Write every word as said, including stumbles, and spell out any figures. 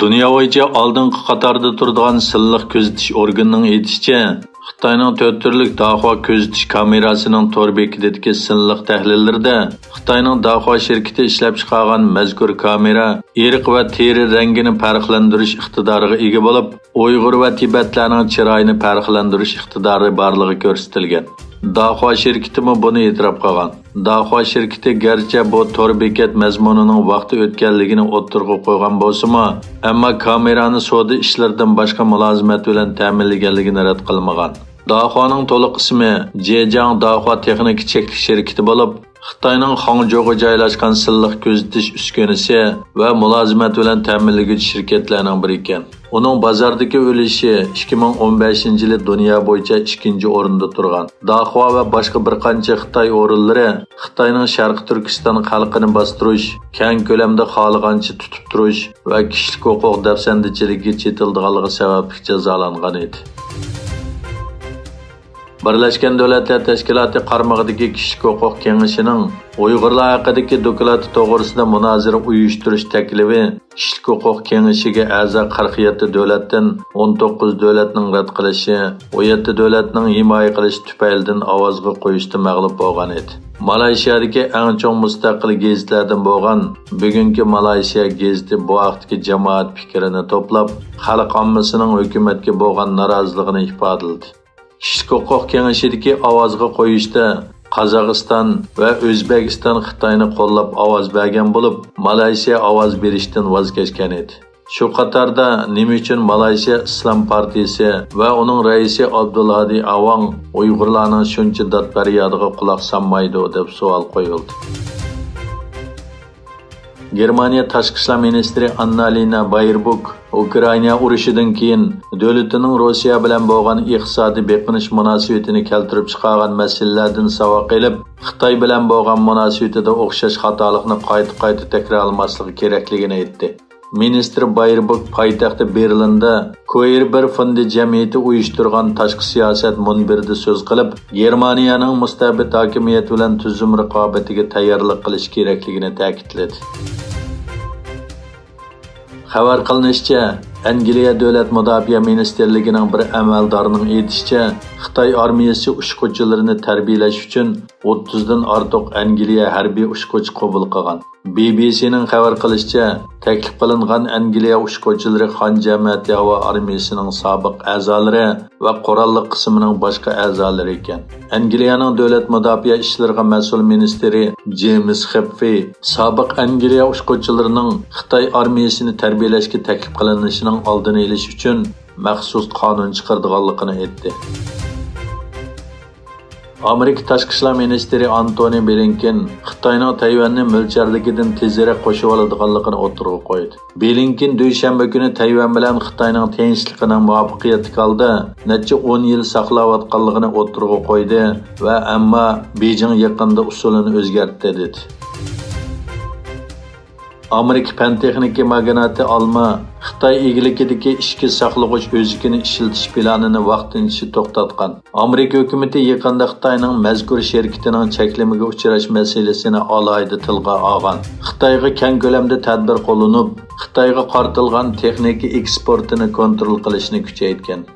دۇنيا بويىچە ئالدىنقى قاتاردا تۇرىدىغان سىنلىق كۆزىتىش ئورگىنىنىڭ ئېيتىشىچە، خىتاينىڭ تۆت تۈرلۈك داخۇا كۆزىتىش كامېراسىنىڭ تور بېكىتىدىكى سىنلىق تەھلىللىرىدە خىتاينىڭ داخۇا شىركىتى ئىشلەپچىقارغان مەزكۇر كامېرا ئىرق ۋە تېرە رەڭگىنى پەرقلەندۈرۈش ئىقتىدارىغا ئىگە بولۇپ، ئۇيغۇر ۋە تىبەتلەرنىڭ چىرايىنى پەرقلەندۈرۈش ئىقتىدارى بارلىقى كۆرسىتىلگەن. داخۇا شىركىتىمۇ بۇنى ئېتىراپ قىلغان. داخۇا شىركىتى گەرچە بۇ تور بېكەت مەزمۇنىنىڭ ۋاقتى ئۆتكەنلىكىنى ئوتتۇرىغا قويغان بولسىمۇ، ئەمما كامېرانى سودا ئىشلىرىدىن باشقا مۇلازىمەت بىلەن تەمىنلىگەنلىكىنى رەت قىلمىغان. داخۇانىڭ تولۇق ئىسمى جېجياڭ داخۇا تېخنىكا چەكلىك شىركىتى بولۇپ، خىتاينىڭ خاڭجۇغا جايلاشقان سىنلىق كۆزىتىش ئۈسكۈنىسى ۋە مۇلازىمەت بىلەن تەمىنلىگۈچى شىركەتلەرنىڭ بىرى ئىكەن. ئۇنىڭ بازاردىكى ئۈلۈشى ئىككى مىڭ ئون بەشىنچى يىلى دۇنيا بويىچە ئىككىنچى ئورۇندا تۇرغان. داخۇا ۋە باشقا بىر قانچە خىتاي ئورۇنلىرى خىتاينىڭ شەرقىي تۈركىستان خەلقىنى باستۇرۇش، كەڭ كۆلەمدە خالىغانچە تۇتۇپ تۇرۇش ۋە كىشىلىك ھوقۇق دەپسەندىچىلىكىگە چېتىلىدىغانلىقى سەۋەبلىك جازالانغان ئىدى. بىرلەشكەن دۆلەتلەر تەشكىلاتى قارمىقىدىكى كىشىلىك ھوقۇق كېڭىشىنىڭ ئۇيغۇرلار ھەققىدىكى دوكلاتى توغرىسىدا مۇنازىرە ئۇيۇشتۇرۇش تەكلىپى كىشىلىك ھوقۇق كېڭىشىگە ئەزا قىرىق يەتتە دۆلەتتىن ئون توققۇز دۆلەتنىڭ رەت قىلىشى، ئون يەتتە دۆلەتنىڭ ھىمايە قىلىشى تۈپەيلىدىن ئاۋازغا قويۇشتا مەغلۇپ بولغان ئىدى. مالايشىيادىكى ئەڭ چوڭ مۇستەقىل گېزىتلەردىن بولغان بۈگۈنكى مالايشىيا گېزىتى بۇ ھەقتىكى جامائەت پىكرىنى توپلاپ، خەلق ئاممىسىنىڭ ھۆكۈمەتكە بولغان نارازىلىقىنى ئىپادىلىدى. كىشىلىك ھوقۇق كېڭىشىدىكى ئاۋازغا قويۇشتا قازاقىستان ۋە ئۆزبېكىستان خىتاينى قوللاپ ئاۋاز بەرگەن بولۇپ، مالايسىيا ئاۋاز بېرىشتىن ۋاز كەچكەن ئىدى. شۇ قاتاردا نېمە ئۈچۈن مالايسىيا ئىسلام پارتىيىسى ۋە ئۇنىڭ رەئىسى ئابدۇلھادى ئاۋاڭ ئۇيغۇرلارنىڭ شۇنچە داد-پەريادىغا قۇلاق سالمايدۇ، دەپ سوئال قويۇلدى. گېرمانىيە تاشقى ئىشلار مىنىستىرى ئاننالىنا بايربوك ئۇكرائىنا ئۇرۇشىدىن كېيىن دۆلىتىنىڭ روسىيە بىلەن بولغان ئىقتىسادىي بېقىنىش مۇناسىۋىتىنى كەلتۈرۈپ چىقارغان مەسىلىلەردىن ساۋاق ئېلىپ، خىتاي بىلەن بولغان مۇناسىۋىتىدە ئوخشاش خاتالىقنى قايتا-قايتا تەكرارلىماسلىقى كېرەكلىكىنى ئېيتتى. مىنىستىر بايربوك پايتەخت بېرلىندا كوئېر بىر فوندى جەمئىيىتى ئۇيۇشتۇرغان تاشقى سىياسەت مۇنبىرىدە سۆز قىلىپ، گېرمانىيەنىڭ مۇستەبىت ھاكىمىيەت بىلەن تۈزۈم رىقابىتىگە تەييارلىق قىلىش كېرەكلىكىنى تەكىتلىدى. خەۋەر قىلىنىشىچە، ئەنگلىيە دۆلەت مۇداپىئە مىنىستىرلىكىنىڭ بىر ئەمەلدارىنىڭ ئېيتىشىچە، خىتاي ئارمىيەسى ئۇچقۇچىلىرىنى تەربىيەلەش ئۈچۈن ئوتتۇزدىن ئارتۇق ئەنگلىيە ھەربىي ئۇچقۇچى قوبۇل قىلغان. بى بى سىنىڭ خەۋەر قىلىشىچە، تەكلىپ قىلىنغان ئەنگلىيە ئۇچقۇچىلىرى خان جەمەتى ھاۋا ئارمىيەسىنىڭ سابىق ئەزالىرى ۋە قوراللىق قىسمىنىڭ باشقا ئەزالىرى ئىكەن. ئەنگلىيەنىڭ دۆلەت مۇداپىئە ئىشلىرىغا مەسئۇل مىنىستىرى جېيمىس خېپفى سابىق ئەنگلىيە ئۇچقۇچىلىرىنىڭ خىتاي ئارمىيەسىنى تەربىيەلەشكە تەكلىپ قىلىنىشىنىڭ ئالدىنى ئېلىش ئۈچۈن مەخسۇس قانۇن چىقىرىدىغانلىقىنى ئېيتتى. ئامېرىكا تاشقى ئىشلار مىنىستىرى ئانتونى بلىنكېن خىتاينىڭ تەيۋەننى مۆلچەردىكىدىن تېزرەك قوشۇۋالىدىغانلىقىنى ئوتتۇرىغا قويدى. بلىنكېن دۈشەنبە كۈنى تەيۋەن بىلەن خىتاينىڭ تىنچلىقىنىڭ مۇۋەپپەقىيەتلىك ھالدا نەچچە ئون يىل ساقلاۋاتقانلىقىنى ئوتتۇرىغا قويدى ۋە ئەمما بېيجىڭ يېقىندا ئۇسۇلىنى ئۆزگەرتتى، دېدى. ئامېرىكا پەن تېخنىكا ماگناتى ئالما خىتاي ئىگىلىكىدىكى ئىچكى ساقلىغۇچ ئۆزىكىنى ئىشلىتىش پىلانىنى ۋاقتىنچە توختاتقان. ئامېرىكا ھۆكۈمىتى يېقىندا خىتاينىڭ مەزكۇر شىركىتىنىڭ چەكلىمىگە ئۇچراش مەسىلىسىنى ئالاھىدە تىلغا ئالغان. خىتايغا كەڭ كۆلەمدە تەدبىر قوللىنىپ، خىتايغا قارىتىلغان تېخنىكا ئېكسپورتىنى كونترول قىلىشنى كۈچەيتكەن.